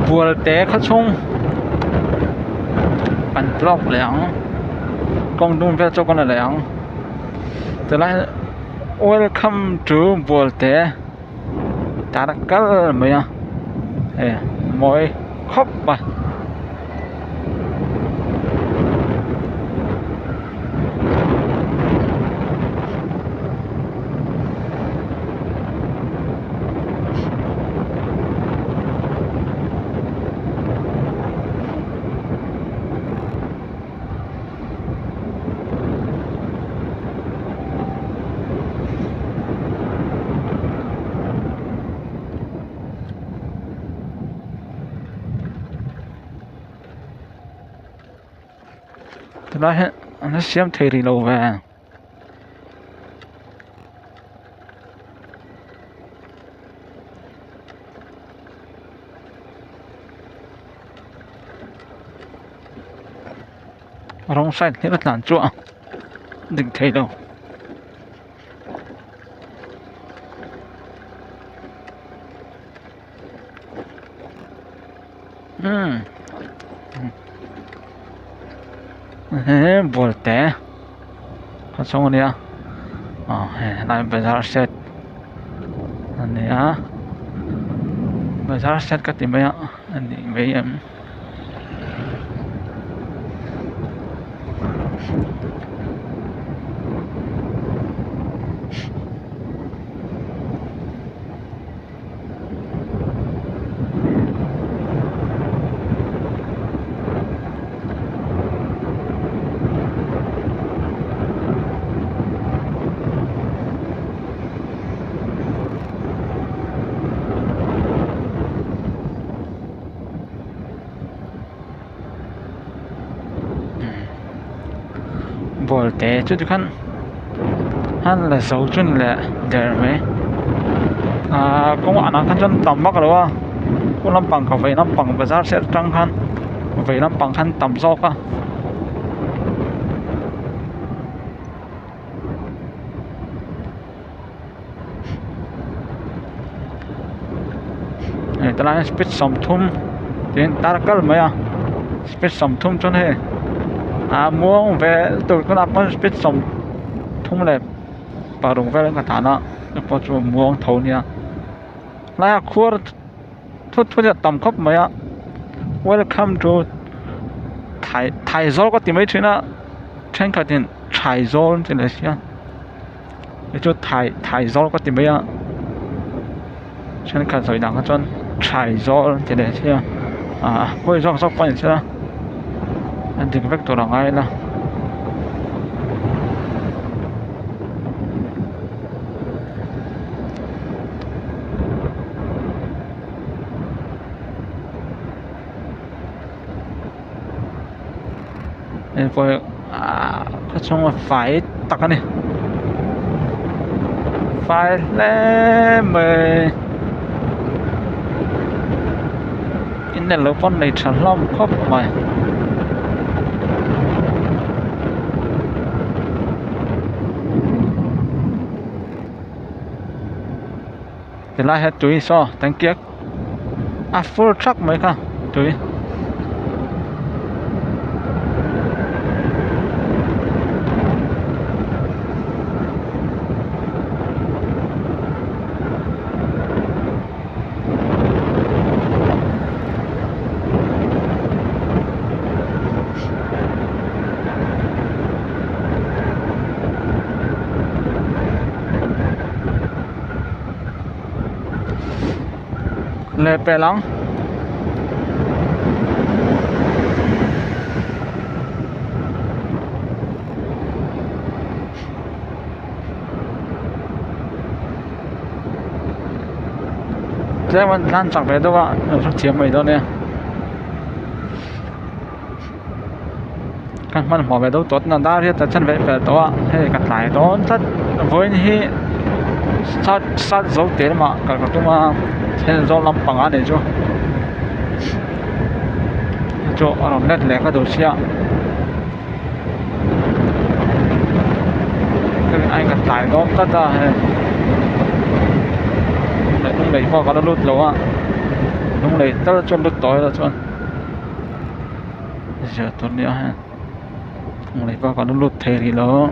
Bualte khaw chhung kan vlog leh ang kawng dung vel chu kan la leh ang tilai welcome to Bualte tah kal mai a hei mawi khawp mai. Tilai hi an la siam thei rih lo ve. Wrong side hlir a tlan chu a dik thei lo. Umm he bualte a chhung ania aw hei helai bazar set ania bazar set ka ti mai a a nih mai em. Ball te chu tikhan an la zo chu ni leh der mai ahh kawng ah khan chuan tam vak lo a kawng lampang ka vei lampang bazar set atang khan vei lampang khan tam zawk a. Hei tilai ah hian speed 30 tiin tar kal mai a speed 30 chuan hei a muang ve tur tunah pawn speed 36 vel ka tlan a chu pawh chu muang tho a nia tlaiah khuar thut thut hi a tam khawp mai a welcome to thai thaizawl ka ti mai thin a thenkhatin thaizawl an ti leh sia. Hei chu thai thai zawl ka ti mai a thenkhat sawi dan kha chuan thai zawl an ti leh sia ah pawi zawk zawk pawh a ni sia a dik vek tur a ngai ila. Hei pawh hi ahh khaw chhunga fai tak a ni fai hle mai in eng lo pawn nei tha hlawm khawp mai. Tilai hian tui saw tanky a fur thak mai kha tui. Leh pel ang. Tlem an tlan chak ve deuh a an hrethiam mai dawn e. Ka hmanhmawh ve deuh tawh tuna dar hi a tla chen ve fel tawh a hei ka tlai dawn tlat vawiin hi sat sat zo tel mah kal ka tum a then zawn lampang a nih chu chu a rawn let leh ka duh sia hemi aiin ka tlai dawn tlat a hei leh hnung leh pawh ka la lut lo a. Lunglei tal chuan lut tawh ila chuan zir tur nia heng lunglei bakah an lut thei rih lo.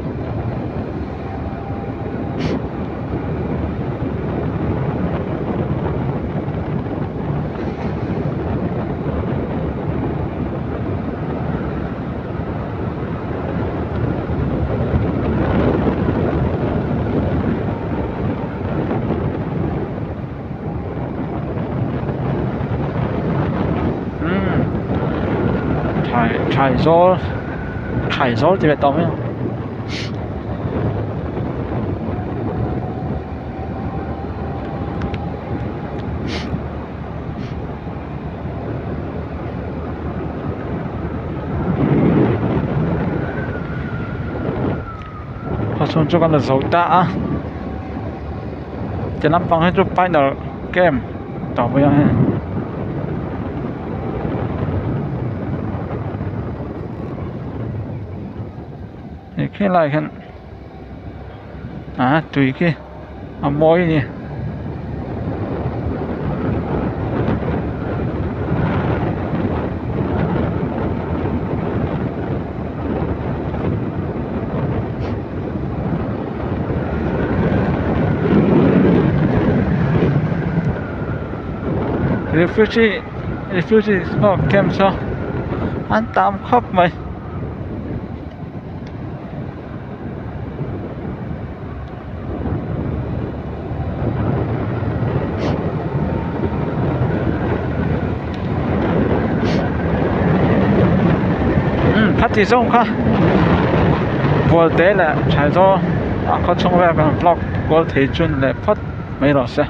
Umm thai thai zawl thai zawl tih leh tawh mai ang. Chhung chu kan la zo ta a ti lampang hi chu pioneer camp tawh mai a hei. Hei khi lai hian ah tui khi a mawi a ni. Refugee refugee ho camp saw an tam khawp mai. Umm khati zawng kha bualte leh Thaizawng a khaw chhung vel kan vlog kual thei chun leh phawt mai rawh se.